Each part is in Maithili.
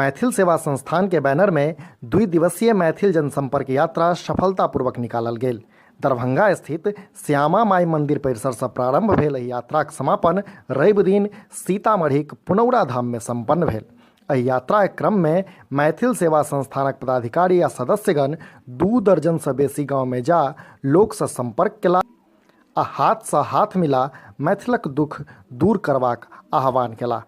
मैथिल सेवा संस्थान के बैनर में 2 दिवसीय मैथिल जनसंपर्क यात्रा सफलतापूर्वक निकालल गेल। दरभंगा स्थित श्यामा माई मंदिर परिसर से प्रारंभ भेल एहि यात्राक समापन रवि दिन सीतामढ़ीक पुनौरा धाम में संपन्न भेल। एहि यात्राक क्रम में मैथिल सेवा संस्थानक पदाधिकारी आ सदस्यगण 2 दर्जन से बेसी गांव में जा लोक से संपर्क केला आ हाथ से हाथ मिला मैथिलक दुख दूर करबाक आह्वान केला।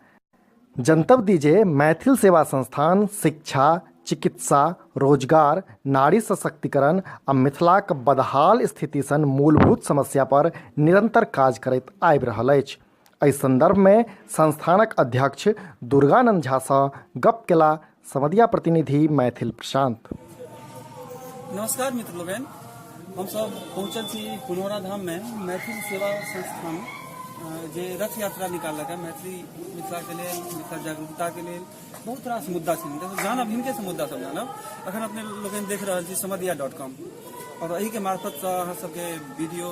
जनतब दी जे मैथिल सेवा संस्थान शिक्षा, चिकित्सा, रोजगार, नारी सशक्तिकरण आ मिथिलाक बदहाल स्थिति सन मूलभूत समस्या पर निरंतर काज करैत आबि रहल अछि। एहि संदर्भ में संस्थानक अध्यक्ष दुर्गानंद झा सँ गप केला समदिया प्रतिनिधि मैथिल प्रशांत। नमस्कार मित्र लोगन, हमसब पहुँचल छी पुनौरा धाममे मैथिल सेवा संस्थान जे रथ यात्रा निकाललक है मैथिली मिथिलाके लेल, मिथिला जागरूकताके लेल। बहुत रास मुद्दा छै हिनका, जानब हिनके से मुद्दा सब जानब। अखन अपने लोकनि देख रहल छी समदिया.कॉम और एहिके मार्फतसँ अहाँ सबके वीडियो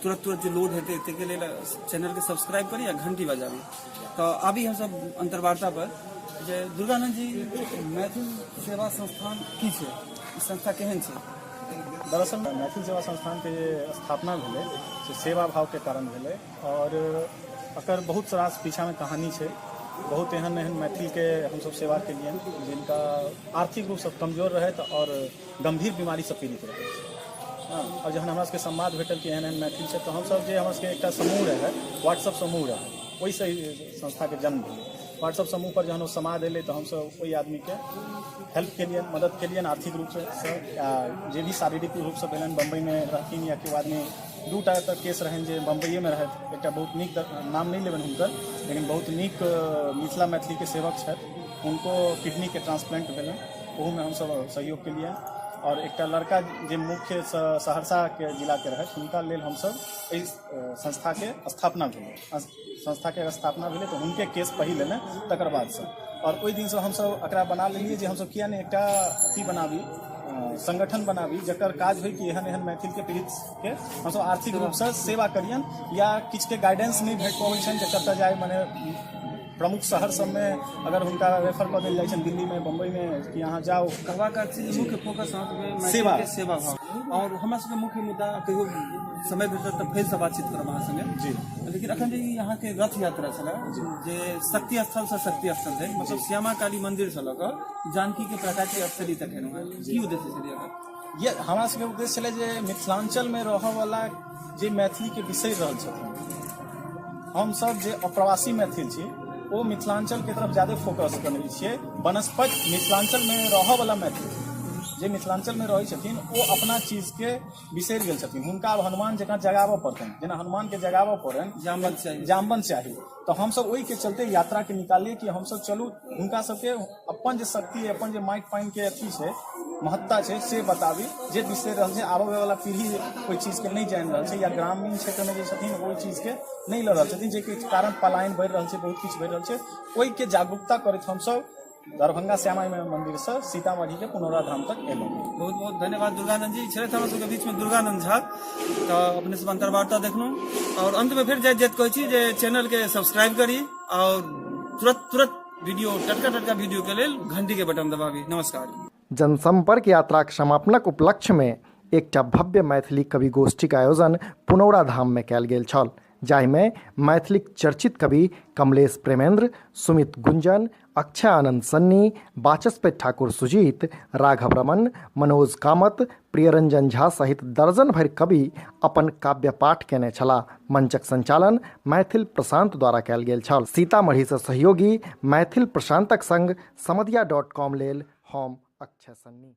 तुरंत तुरंत जे लोड हेतै, ताहिके लेल चैनलके सब्सक्राइब करी आ घंटी बजाबी। तऽ अभी हमसब अंतर्वार्ता पर जे दुर्गानंद जी, मैथिल सेवा संस्थान की छै? ई संस्था केहन छै? दरअसल मैथिल सेवा संस्थानके जे स्थापना भेलै से सेवा भावके कारण भेलै आओर एकर बहुत रास पीछामे कहानी छै। बहुत एहन एहन मैथिलके हमसब सेवा केलियनि जिनका आर्थिक रूपसँ कमजोर रहथि आओर गम्भीर बीमारीसँ पीड़ित रहथि। हँ, आओर जहन हमरा सबके संवाद भेटल कि एहन एहन मैथिल छै, तऽ हमसब जे हमरा सबके एकटा समूह रहै, व्हाट्सअप समूह रहै, ओहिसँ ई संस्थाके जन्म भेलै। व्हाट्सअप समूह पर जहन ओ समाद एलै तऽ हमसब ओहि आदमीके हेल्प केलियनि, मदद केलियनि आर्थिक रूपसँ या जे भी शारीरिक रूपसँ भेलनि। बम्बईमे रहथिन या केओ आदमी, दूटा एतऽ केस रहनि जे बम्बइएमे रहथि। एकटा बहुत नीक, नाम नहि लेबनि हुनकर, लेकिन बहुत नीक मिथिला मैथिलीके सेवक छथि, हुनको किडनीके ट्रांसप्लांट भेलनि, ओहूमे हमसब सहयोग केलियनि। आओर एकटा लड़का जे मुख्य सहरसाके जिलाके रहथि, हुनका लेल हमसब एहि संस्थाके स्थापना भेलै। संस्थाके स्थापना भेलै तऽ हुनके केस पहिल एलै तकर बादसँ। आओर ओहि दिनसँ हमसब एकरा बना लेलियै जे हमसब किया नहि एकटा अथी बनाबी, संगठन बनाबी, जकर काज होइ कि एहन एहन मैथिलके पीड़ितके हमसब आर्थिक रूपसँ सेवा करियनि या किछुके गाइडेंस नहि भेट पबै छनि जे कतऽ जाय। मने प्रमुख शहर सबमे अगर हुनका रेफर कऽ देल जाइ छनि, दिल्लीमे, बम्बईमे, कि अहाँ जाउ। कहबाक अर्थ छै जे मुख्य फोकस अहाँके सेवा। मैथिलके सेवा भाव और हमरा सबके मुख्य मुद्दा। कहियो समय भेटत तऽ फेरसँ बातचीत करब अहाँ संगे। जी। लेकिन अखन जे ई अहाँके रथ यात्रा छलै जे शक्ति स्थल से शक्ति स्थल धरि, मतलब श्यामा काली मंदिर से लऽ कऽ जानकी के प्राकाट्य स्थली तक एलहुँ हेँ, की उद्देश्य छलै एकर? ये हमरा सबके उद्देश्य छलै जे मिथिलाञ्चलमे रहऽवला जे मैथिलीके बिसरि रहल छथिन, हमसब जे अप्रवासी मैथिल छी ओ मिथिलाञ्चलके तरफ ज्यादे फोकस करै छियै। बनस्पति मिथिलाञ्चलमे रहऽवला मैथिल जे मिथिलाञ्चलमे रहै छथिन, ओ अपना चीजके बिसरि गेल छथिन। हुनका आब हनुमान जकाँ जगाबऽ पड़तनि, जेना हनुमानके जगाबऽ पड़नि। जामवंत चाही। जामवंत चाही। तऽ हमसब ओहिके चलते यात्राके निकाललियै कि हमसब चलू, हुनका सबके अपन जे शक्ति, अपन जे माटि पानिके अथी छै, महत्ता छै, से बताबी जे बिसरि रहल छै। आबऽ वाला पीढ़ी ओहि चीजके नहि जानि रहल छै या ग्रामीण क्षेत्रमे जे छथिन ओहि चीजके नहि लऽ रहल छथिन, जाहिके कारण पलायन बढ़ि रहल छै, बहुत किछु बढ़ि रहल छै। ओहिके जागरूकता करैत हमसब दरभंगा श्यामा माई मंदिरसँ सीतामढ़ीके पुनौरा धाम तक एलहुँ। बहुत बहुत धन्यवाद दुर्गानंद जी। छलथि हमरा सबके बीचमे दुर्गानंद झा। तऽ अपने सब अंतर्वार्ता देखलहुँ और अंतमे फेर जाइत जाइत कहै छी जे चैनलके सब्सक्राइब करी और तुरंत तुरंत वीडियो, टटका टटका वीडियो के लेल घंटी के बटन दबाबी। नमस्कार। जनसंपर्क यात्राक समापनक उपलक्ष्यमे एकटा भव्य मैथिली कवि गोष्ठीक आयोजन पुनौरा धाममे कयल गेल छल, जाहिमे मैथिलीक चर्चित कवि कमलेश प्रेमेंद्र, सुमित गुंजन, अक्षय आनंद सन्नी, वाचस्पति ठाकुर सुजीत, राघव रमन, मनोज कामत, प्रियरंजन झा सहित दर्जन भरि कवि अपन काव्य पाठ केने छलाह। मंचक संचालन मैथिल प्रशांत द्वारा कयल गेल छल। सीतामढ़ीसँ सहयोगी मैथिल प्रशांतक संग समदिया.कॉम लेल हम अक्षय सन्नी।